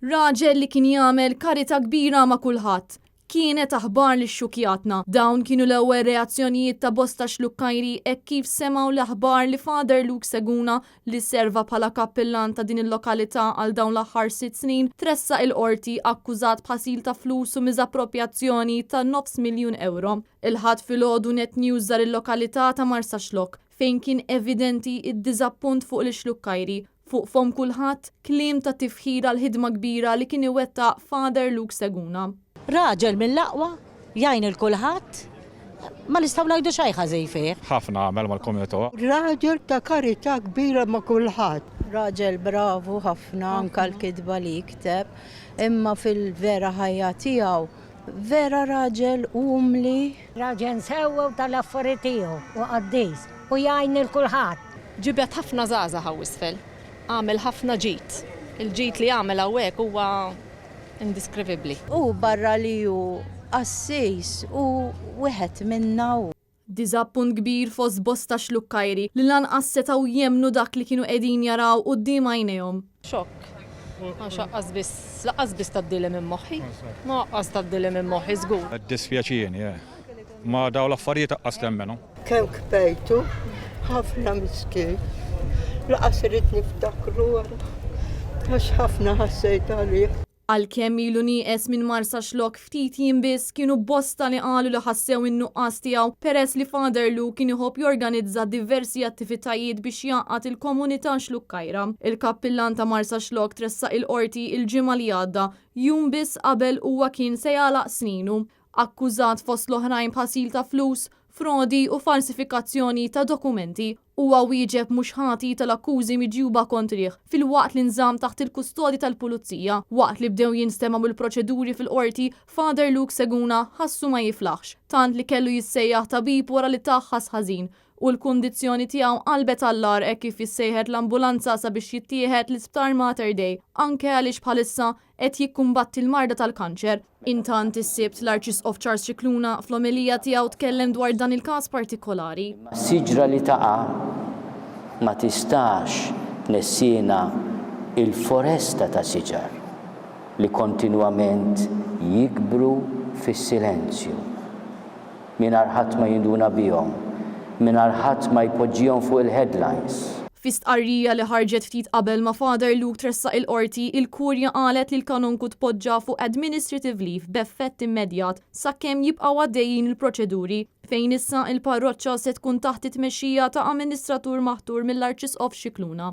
Raġel li kien jagħmel karità kbira ma' kulħadd. Kienet aħbar li xxukjatna. Dawn kienu l-ewwel reazzjonijiet ta' bosta Xlukkajri hekk kif semgħu l-aħbar li Father Luke Seguna, li serva bħala kappillan ta' din il-lokalità għal dawn l-aħħar sitt snin, tressaq il-Qorti akkużat b'ħasil ta' flus u miżapproprjazzjoni ta' nofs miljun ewro. Il-Ħadd filgħodu Net News żar il-lokalità ta' Marsaxlokk, fejn kien evidenti d-diżappunt fuq l-Xlukkajri Fuq fomm kulħadd, kliem ta' tifħir għall-ħidma kbira li kien iwettaq Father Luke Seguna. Raġel mill-aqwa, jgħin 'il kulħadd, ma nistgħu ngħidu xejn ħażin fih. Ħafna għamel mal-komunità. Raġel ta' karità kbira ma' kulħadd. Raġel bravu ħafna anke l-kitba li jikteb, imma fil-vera ħajja tiegħu vera raġel umli. Raġel sewwa u tal-affari tiegħu u qaddis u jgħin 'il kulħadd. Ġibed ħafna żgħażagħ hawn isfel. Għamel ħafna ġid. Il-ġid li għamel hawnhekk huwa indiskrivibbli. Hu barra li hu qassis hu wieħed minna u. Diżappunt kbir fost bosta Xlukkajri li lanqas setgħu jemmnu dak li kienu qegħdin jaraw quddiem għajnejhom. Xokk. Għax aqqas biss, laqqas biss tgħaddili minn moħħi. Ma aqqas tgħaddili minn moħħi żgur. Iddispjaċieni, eh. Ma dawn l-affarijiet aqqas temmenhom. Kemm kbejtu, ħafna miskin. Laqas irrid niftakru għax ħafna ħassejt għalih. Għalkemm ilu nieqes minn Marsaxlokk ftit jiem biss kienu bosta li qalu li ħassew in-nuqqas tiegħu peress li Father Lou kien iħobb jorganizza diversi attivitajiet biex jgħaqqad il-komunità Xlukkajra. Il-kappillan ta' Marsaxlokk tressaq il-Qorti il-Ġimgħa li għadda, jum biss qabel huwa kien se jagħlaq sninu. Akkużat fost l-oħrajn b'ħasil ta' flus, frodi u falsifikazzjoni ta' dokumenti. Huwa wieġeb mhux ħati tal-akkużi miġjuba kontrih, filwaqt li nżamm taħt il-kustodja tal-Pulizija. Waqt li bdew jinstemgħu l-proċeduri fil-Qorti, Father Luke Seguna ħassu ma jiflaħx, tant li kellu jissejjaħ tabib wara li tah ħass ħażin, u l-kundizzjoni tiegħu qalbet għall-agħar hekk kif issejħet l-ambulanza sabiex jittieħed l-Isptar Mater Dei, anke għaliex bħalissa qed jikkumbatti l-marda tal-kanċer. Intant is-Sibt l-Arċisqof Charles Scicluna fl-omelija tiegħu tkellem dwar dan il-każ partikolari. Imma s-siġra li taqa' ma tistax tnessina l-foresta ta' siġar li kontinwament jikbru fis-silenzju. mingħajr ħadd ma jinduna bihom, mingħajr ħadd ma jpoġġihom fuq il-headlines. Fi stqarrija li ħarġet ftit qabel ma Father Luke tressaq il-Qorti, il-Kurja qalet li l-kanonku tpoġġa fuq administrative leave b'effett immedjat sakemm jibqgħu għaddejjin il-proċeduri, fejn issa il-parroċċa se tkun taħt it-tmexxija ta' amministratur maħtur mill-Arċisqof Scicluna.